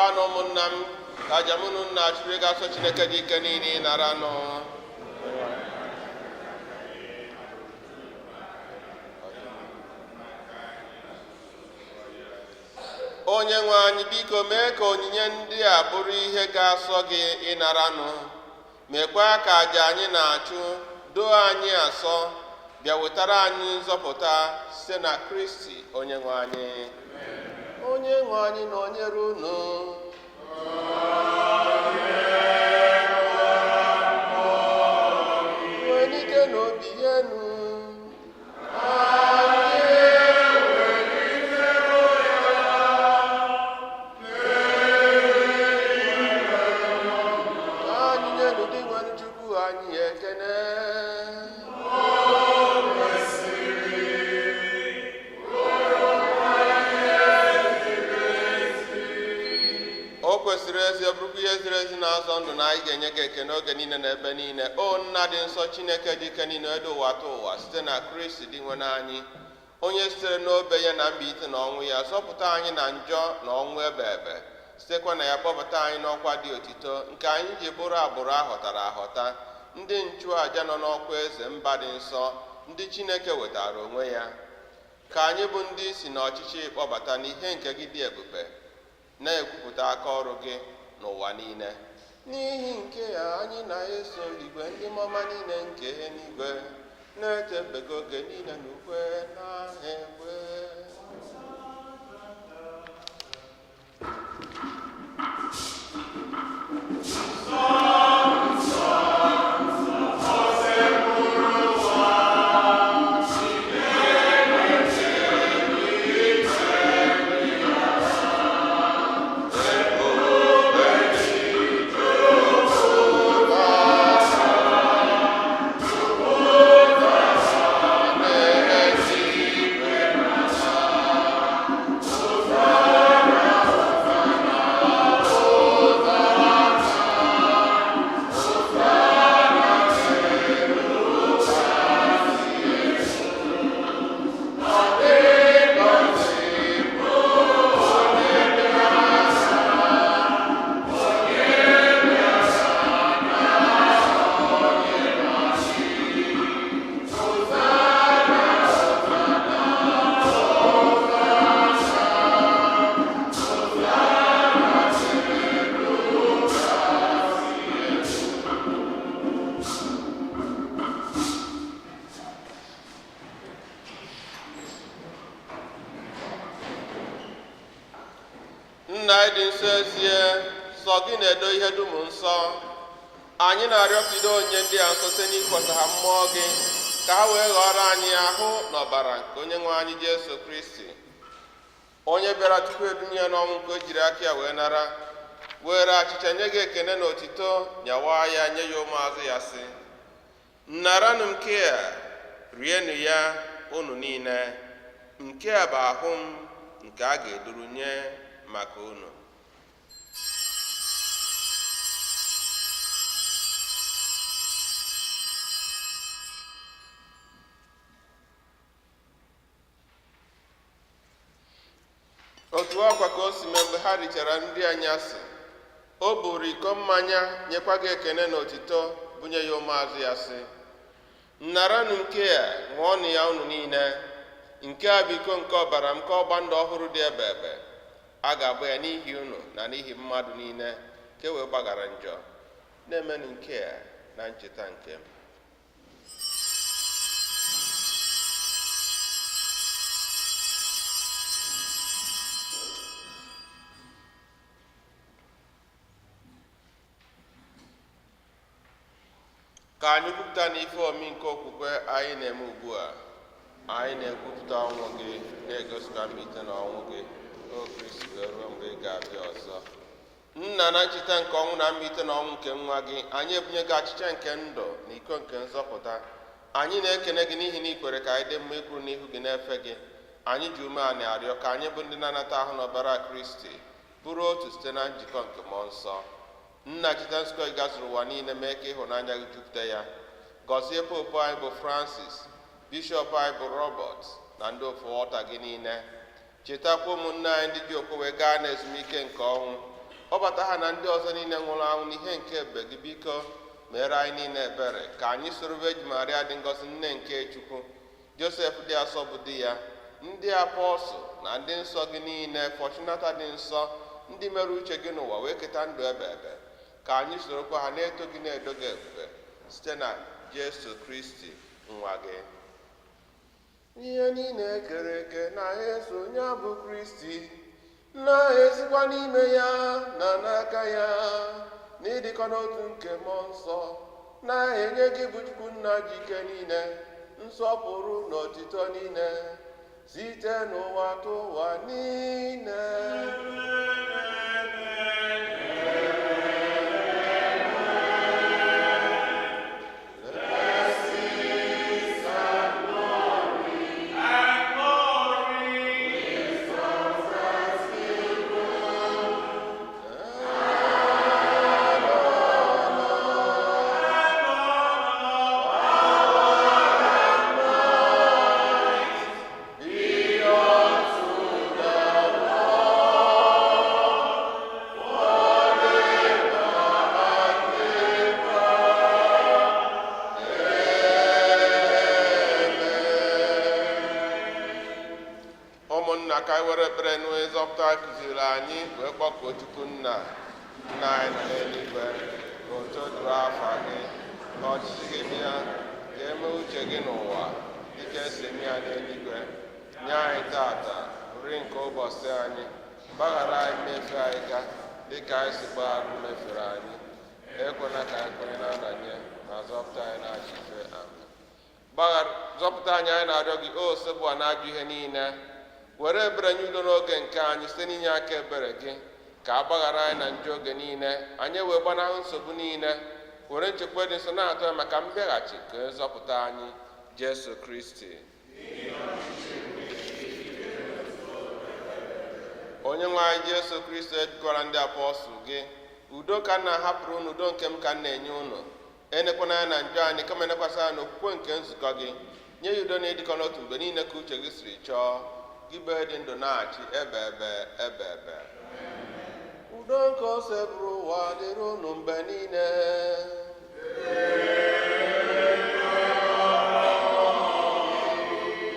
Rịọkwanụ ụmụnna m ka aja mụ na unu na-achụrụ ga-asọ Chineke dị ike niile ịnara nụ. Onye nwe anyị, biko mee ka onyinye ndị a bụrụ ihe ga-asọ gị ịnaranụ, mekwa ka aja anyị na-achụ doo anyị asọ, bịa wetara anyị nzọpụta site na Kristi onye nwe anyị. Onye nwe anyị nọnyere unu. Welite n'obi enu. Anyị nyelu Dinwenụ Chukwu anyị ekene. O kwesịrị ezi, ọ bụrụkwa ihe ziri ezi na-azọ ndụ na anyị ga-enye gị ekene oge niile na ebe niile, o Nna dị nsọ, Chineke dị ike niile, edo ụwa tụ ụwa, site na Kristi dị nwe anyị, onye sitere n'obe ya na mbilite na ọnwụ ya zọpụta anyị na njọ na ọnwụ ebe ebe, sitekwa na ya kpọbata anyị n'ọkwa dị otito nke anyị ji bụrụ agbụrụ ahọtara ahọta, ndị nchụàja nọ n'ọkwa eze, mba dị nsọ, ndị Chineke wetara onwe ya, ka anyị bụ ndị si n'ọchịchị kpọbata n'ihe nke gị dị ebube, na-ekwupụta aka ọrụ gị n'ụwa niile. N'ihi nke a, anyị na-eso igwe ndị mmụọma niile nke eluigwe na-etebego oge niile n'ukwe na ekwe. Nna anyị dị nsọ, ezie sọ gị na-edo ihe dum nsọ. Anyị na-arịọ ka ido onye ndị a nsọ site n'ikwasa ha mmụọ gị, ka ha wee ghọrọ anyị ahụ na ọbara nke onye nwe anyị Jesu Kristi, onye bịara tupu edunye ya n'ọnwụ nke o jiri aka ya wee nara, were achịcha nye gị ekene na otito, nyawa ya, nye ya ụmụazụ ya, sị: "Naranụ nke a, rienụ ya unu niile. Nke a bụ ahụ m nke a ga-eduru nye maka unu." Otu ọkwa ka o si mee, mgbe ha richara nri anyasị, o buru iko mmanya, nyekwa gị ekene na otito, bunye ya ụmụazụ ya, sị: "Naranụ nke a, ṅụọnụ ya unu niile. Nke a bụ iko nke ọbara m, nke ọgba ndụ ọhụrụ dị ebe ebe. A ga-agba ya n'ihi unu na n'ihi mmadụ niile, ka e wee gbaghara njọ. Na-emenụ nke a na ncheta nke m." Ka anyị kwupụta n'ife omi nke okwukwe anyị na-eme ugbu a. Anyị na-ekwupụta ọnwụ gị, na-egosikwa mbilite n'ọnwụ gị, o Kristi, wee ruo mgbe ị ga-abịa ọzọ. Nna, na ncheta nke ọnwụ na mbilite n'ọnwụ nke nwa gị, anyị ebunye gị achịcha nke ndụ na iko nke nzọpụta. Anyị na-ekene gị n'ihi na ị kwere ka anyị dị mma ikwuru n'ihu gị na-efe gị. Anyị ji umeala arịọ ka anyị bụ ndị na-anata ahụ n'ọbara Kristi bụrụ otu site na njikọ nke mmụọ nsọ. Nna, cheta nzukọ gị gazuru ụwa niile, mee ka ịhụnanya gị jupụta ya. Gọzie popu anyị bụ Francis, bishọp anyị bụ Robert, na ndị ofu ọta gị niile. Chetakwa ụmụnne anyị ndị ji okwu wee gaa n'ezumike nke ọnwụ. Kpọbata ha na ndị ọzọ niile nwụrụ anwụ n'ihe nke ebube gị. Biko mere anyị niile ebere ka anyị soro Virgin Maria dị ngọzi, nne nke Chukwu, Josef dị asọ bụ di ya, ndị apọstụl na ndị nsọ gị niile, Fọchunata dị nsọ, ndị mere uche gị n'ụwa wee keta ndụ ebe ebe, ka anyị sorokwa ha na-eto gị na-edo gị ebube site na Jesu Kristi nwa gị. Ihe niile ekere eke na-eso ya bụ Kristi, na-esikwa n'ime ya na n'aka ya, n'ịdịkọ n'otu nke mmụọ nsọ, na-enye gị bụ Chukwu nna ji ike niile, nsọpụrụ na otito niile, site n'ụwa tụwa niile. Ụmụnna, ka anyị were ekpere nụ nzọpụta kụziri anyị wee kpọkuo Chukwu nna. Nna anyị nọ n'eluigwe, ka otuto dịrị afa gị, ka ọchịchị gị bịa, ka eme uche gị n'ụwa dịka esi eme ya n'eluigwe. Nye anyị tata nri nke ụbọchị anyị. Gbaghara anyị mmefu anyị ga dịka anyị si gbaghara mmefere anyị. Ekwela ka anyị kwenye na ndanye, ma zọpụta anyị n'ajọ ife. Amen. Gbaghara, zọpụta anyị, anyị na-arịọ gị, o osebụ a na-ajụ ihe niile. Were ebere nye udo n'oge nke anyị site n'inye aka ebere gị, ka a gbaghara anyị na njọ oge niile, anyị wee gbanahụ nsogbu niile, were nchekwa dị nsọ na-atọ ya maka mbịaghachi ka onye nzọpụta anyị Jesu Kristi. Onye nwe anyị Jesu Kristi, edukwara ndị apọstụl gị, udo ka m na-ahapụrụ unu, udo nke m ka m na-enye unu. Enekwana anya na njọ anyị, kama enekwasị anya n'okwukwe nke nzukọ gị. Nye ya udo na ịdịkọ n'otu mgbe niile ka uche gị siri chọọ, gị bụ dị ndụ na-achị ebe ebe ebe ebe. Udo nke ose bụrụ ụwa dịrị unu mgbe niile.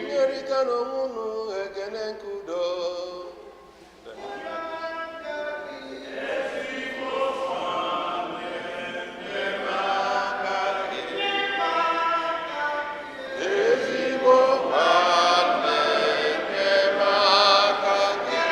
Nyerịta n'onwe unu ekene nke udo. Ezigbo nwanne, nye m aka gị.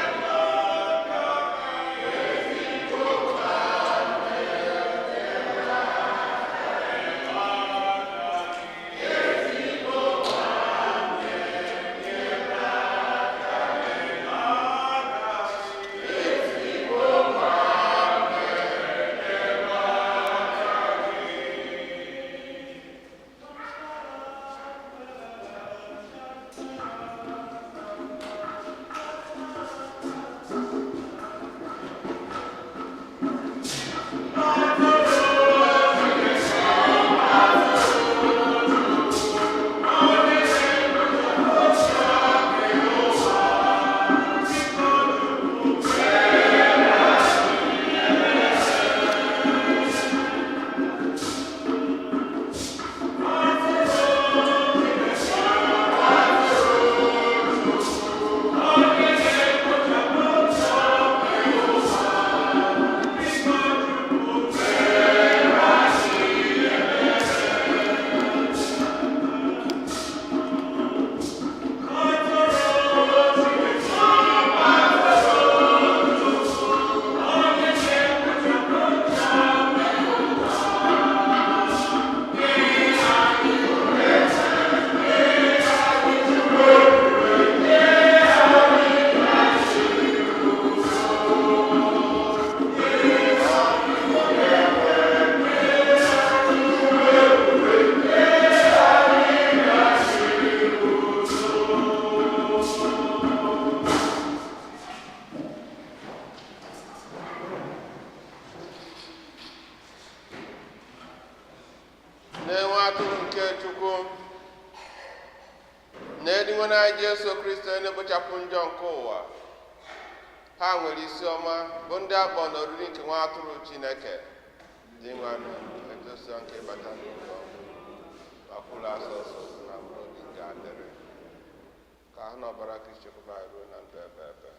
Na-enwe atụrụ nke Chukwu na-edinwe na Jesu Kristi onye na-ekpochapụ njọ nke ụwa. Ha Ha nwere isi ọma bụ ndị akpọ n'oriri nke nwa atụrụ Chineke. Dị nwanụ edosa nke ịbata n'ụlọ akwụla asọsọ na mkpụrụ obi nke adịrị ka ahụ na ọbara Kristi chekwaba anyị ruo na ndụ ebe ebe.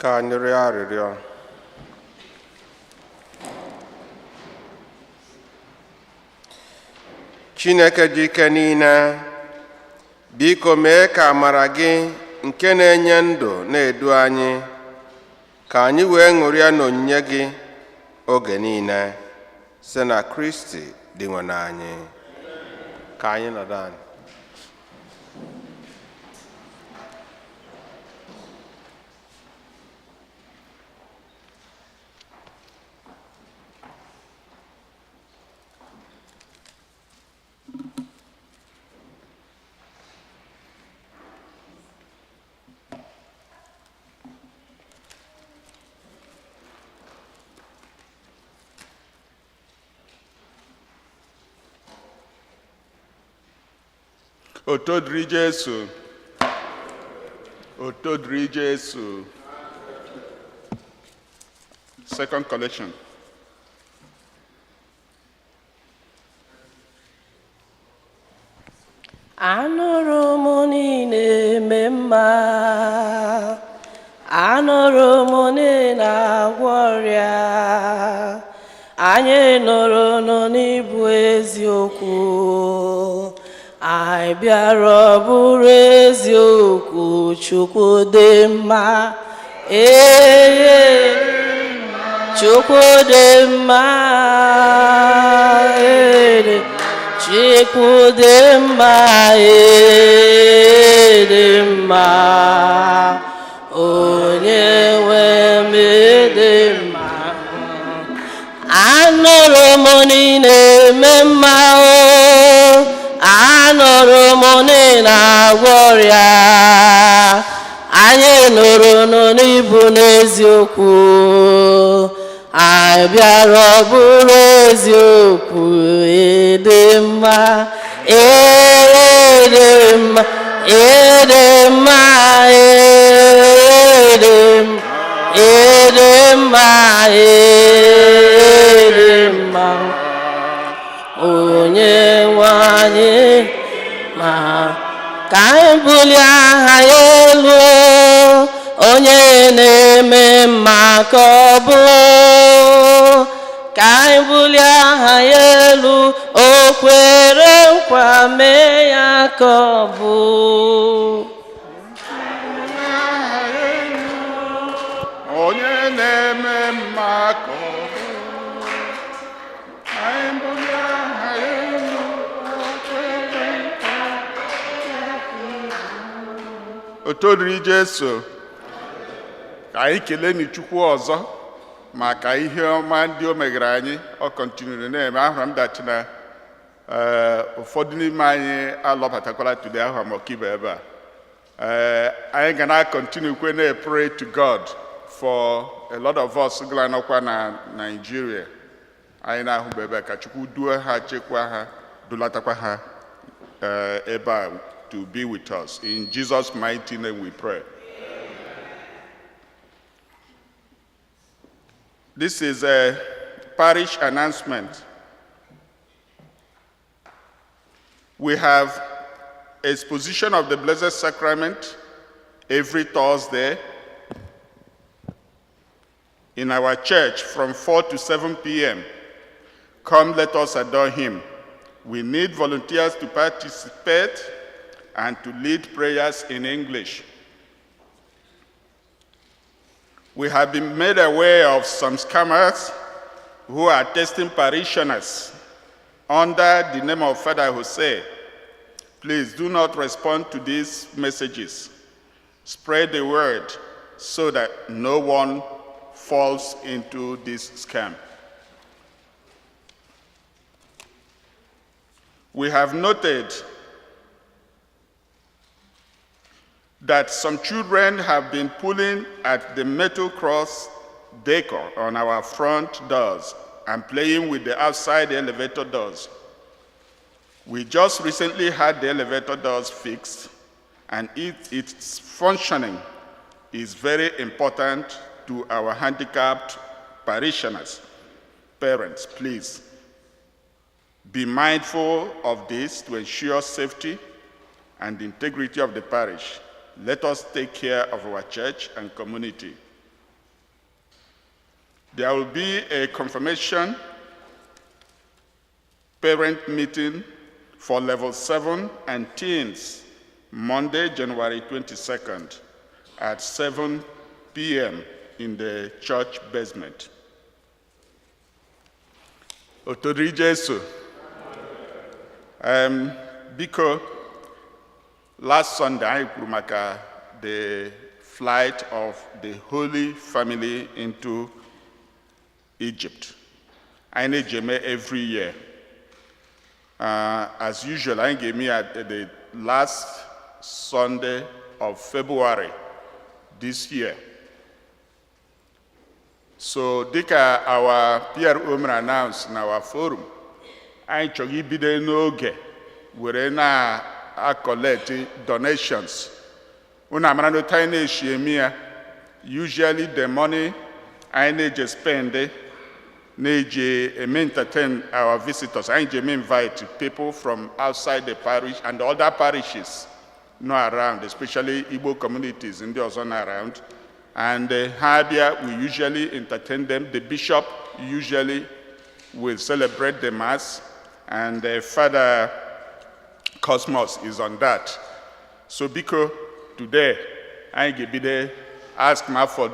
Ka anyị rịọ arịrịọ. Chineke ji ike niile, biko mee ka amara gị nke na-enye ndụ na-edu anyị, ka anyị wee ṅụrịa n'onyinye gị oge niile, site na Kristi Dinwenụ anyị. Ka anyị nọdụ anyị. Otito dịrị Jesu. Otito dịrị Jesu. Second collection. Anụrụ m niile eme mma, anụrụ m niile agwọ ọrịa, anyị nụrụ nụ n'ịbụ eziokwu, anyị bịara ọ bụrụ eziokwu. Chukwu dị mma, ee, Chukwu dị mma, ee, Chukwu dị mma, ee, dị mma, onye nwe m dị mma. Anụrụ m niile eme mma o, anụrụ m niile agwọ ọrịa, anyị nụrụ nụ n'ịbụ n'eziokwu, anyị bịara ọ bụrụ eziokwu. Ịdị mma, ịdị mma, ịdị mma, ịdị mma, ịdị mma, ịdị mma, onye nwe anyị. Ma ka anyị bulie aha ya elu, onye na-eme mma ka ọ bụ, ka anyị bulie aha ya elu, o kwere nkwa mee ya ka ọ bụ. Onye na-eme mma ka ọ bụ. Anyị bulie aha ya elu, o kwere nkwa. Otito dịrị Jesu. Ka anyị kelee Chukwu ọzọ maka ihe ọma ndị o megara anyị. Ọ continuere na-eme. Ahụrụ m that na ụfọdụ n'ime anyị alọbatakwala today. Ahụrụ m ọkibe ebe a. Anyị ga na-continue kwe na-pray to God for a lot of us gara nọkwa na Nigeria anyị na-ahụba ebe a, ka Chukwu duo ha, chekwa ha, dulatakwa ha ebe a to be with us. In Jesus' mighty name we pray. This is a parish announcement. We have exposition of the Blessed Sacrament every Thursday in our church from 4 to 7 p.m. Come, let us adore him. We need volunteers to participate and to lead prayers in English. We have been made aware of some scammers who are testing parishioners under the name of Father Jose. Please do not respond to these messages. Spread the word so that no one falls into this scam. We have noted that some children have been pulling at the metal cross decor on our front doors and playing with the outside elevator doors. We just recently had the elevator doors fixed, and its functioning is very important to our handicapped parishioners. Parents, please be mindful of this to ensure safety and the integrity of the parish. Let us take care of our church and community. There will be a confirmation parent meeting for level 7 and teens Monday, January 22nd at 7 p.m. in the church basement. Otori Jesu. Biko, last Sunday anyị kwuru maka the flight of the Holy Family into Egypt. Anyị na-eji eme every year. As usual, anyị ga-eme ya the last Sunday of February this year. So dịka our PRO mere announce na our forum, anyị chọrọ ibido n'oge were na-collect donations. Unu amara n'otu anyị na-esi eme ya, usually the money anyị na-eji spend na-eji eme entertain our visitors. Anyị ji eme invite people from outside the parish and other parishes nọ around, especially Igbo communities ndị ọzọ nọ around. And ha bịa, we usually entertain them. The bishop usually will celebrate the mass, and Father Cosmos is on that. So biko, today, anyị ga-ebido ask ma for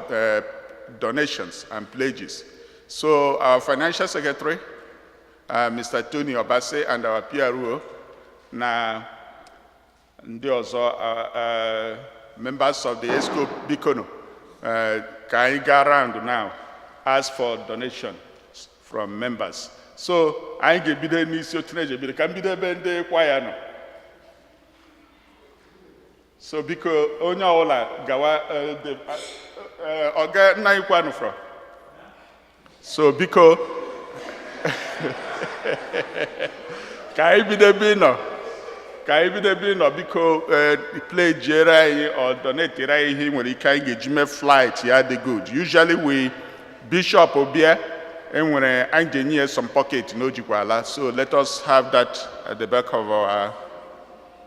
donations and pledges. So our financial secretary, Mr. Tony Obase, and our PRO, na ndị ọzọ, members of the EXCO, bikono, ka anyị gaa round now, ask for donations from members. So anyị ga-ebido n'isi otu na-eji ebido, ka m bido ebe ndị kwaya nọ. So biko, onye ọbụla gawa ọga nna anyị kwanụ frọ. So biko, ka anyị bido ebe ị nọ. Ka anyị bido ebe ị nọ, biko, pledgiere anyị or donatere anyị ihe ị nwere ike anyị ga-eji mee flight ya dị good. Usually we bishop bịa, enwere anyị ga-enye ya some pocket na o jikwa ala. So let us have that at the back of our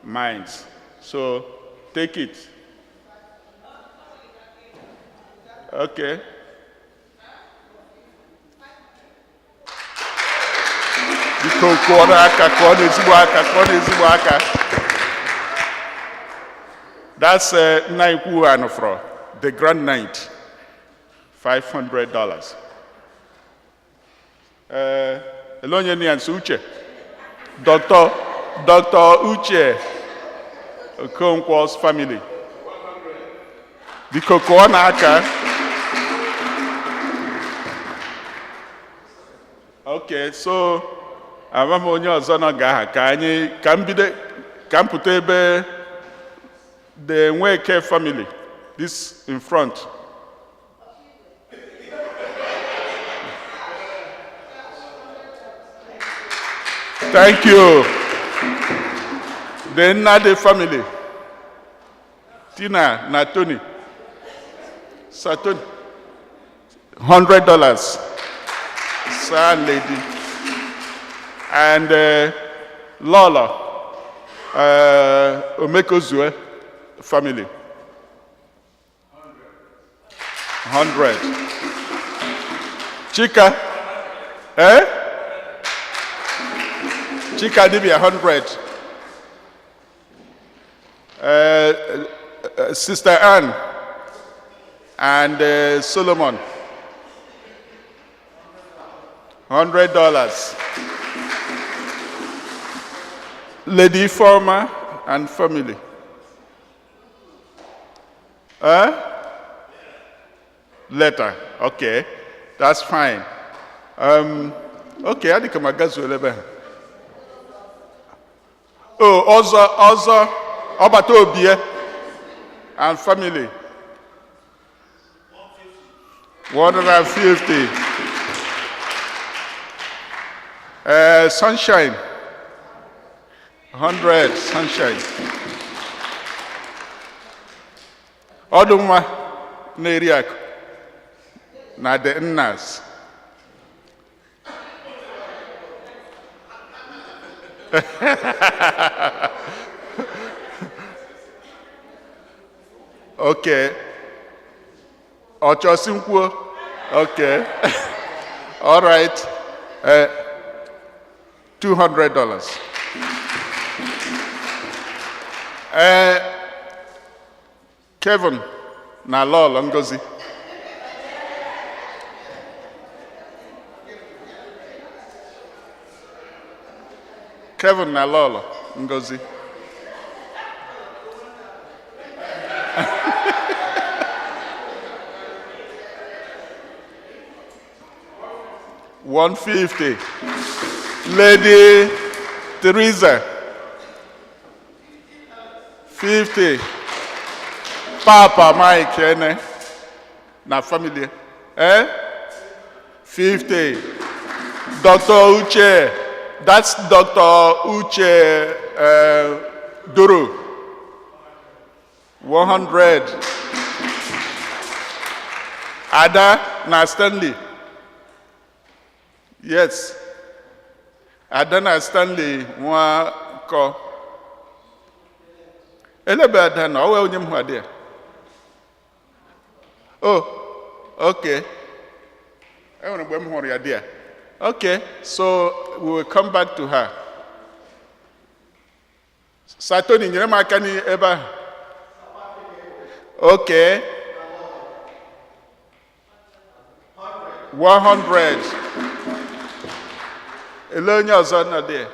minds. So take it. Okay. Biko kụọrọ aka, kụọ n'ezigbo aka, kụọ n'ezigbo aka. That's nna ikwu Anụfrọ, the Grand Knight, $500. Ele onye nọ ya nso? Uche. Dr. Uche Okonkwo's family. Biko kụọ n'aka. Okay, so ama m onye ọzọ nọ ga-aha ka anyị ka m bido ka m pụta ebe the Nweke family, this in front. Thank you. The Nnadi family. Tina na Tony. Sir Tony. $100. Sir lady. And Lola, Omekozue family. 100. Chika. Eh? Chika Dibia, 100. Sister Ann and Solomon, $100. Lady Former and family. Eh? Letter. Okay, that's fine. Okay, adịka m agazuola ebe ha. Oh, ọzọ ọzọ, ọbata obie and family. 150. Sunshine. 100 sunshine. Ọdụ nwa na-eri akụ na the nnas. Okay. Ọ chọsị nkwuo? Okay. All right. $200. Kevin na Lọlọ Ngozi. Kevin na Lọlọ Ngozi. 150. Lady Teresa. 50. Papa Mike Ene. Na family. Eh? 50. Dr. Uche. That's Dr. Uche Duru. 100. Ada na Stanley. Yes. Ada na Stanley Nwakọ. Elebe Ada na ọwa onye m hụ adị ya. Oh, okay. Enwere mgbe m hụrụ ya dị ya. Okay, so we will come back to her. Satoni, nyere m aka n'ebe ahụ. Okay. 100. Ele onye ọzọ nọ dị?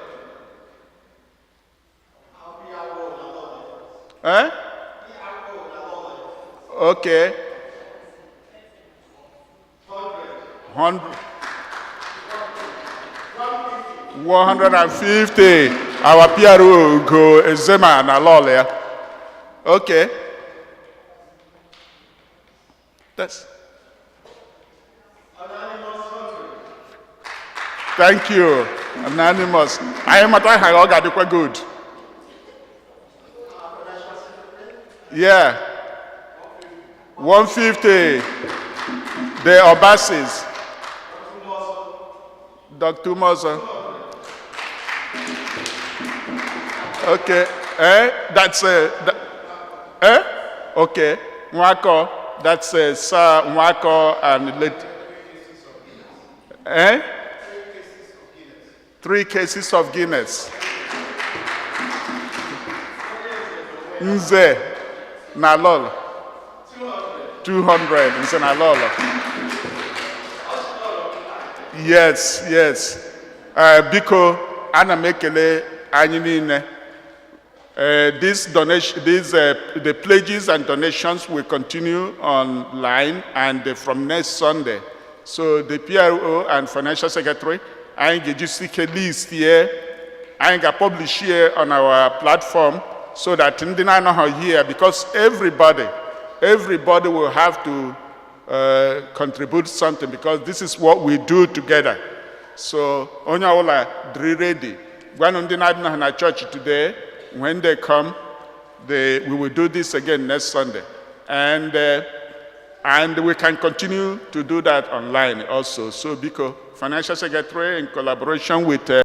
Eh? Okay. 100. 150. Our PRO go Ezema na lọlọ ya. Okay. That's. Thank you. Anonymous. Anyị mata aha ọ ga-adịkwa good. Yeah. 150. The Obasis. Dr. Mozo. Okay. Eh? That's that, eh? Okay. Nwako. That's Sir Nwako and late. Eh? Three cases of Guinness. Nze na lolo. 200. Nze na lolo. Yes. Biko, ana m ekele anyị niile. This donation, the pledges and donations will continue online and from next Sunday. So the PRO and financial secretary, anyị ga-ejisi ike list here, anyị ga-publish here on our platform so that ndị na-anọghị here, because everybody will have to contribute something because this is what we do together. So onye ọbụla dịrị ready. Gwanụ ndị na-adịghị na church today, when they come, we will do this again next Sunday. And we can continue to do that online also. So biko, financial secretary in collaboration with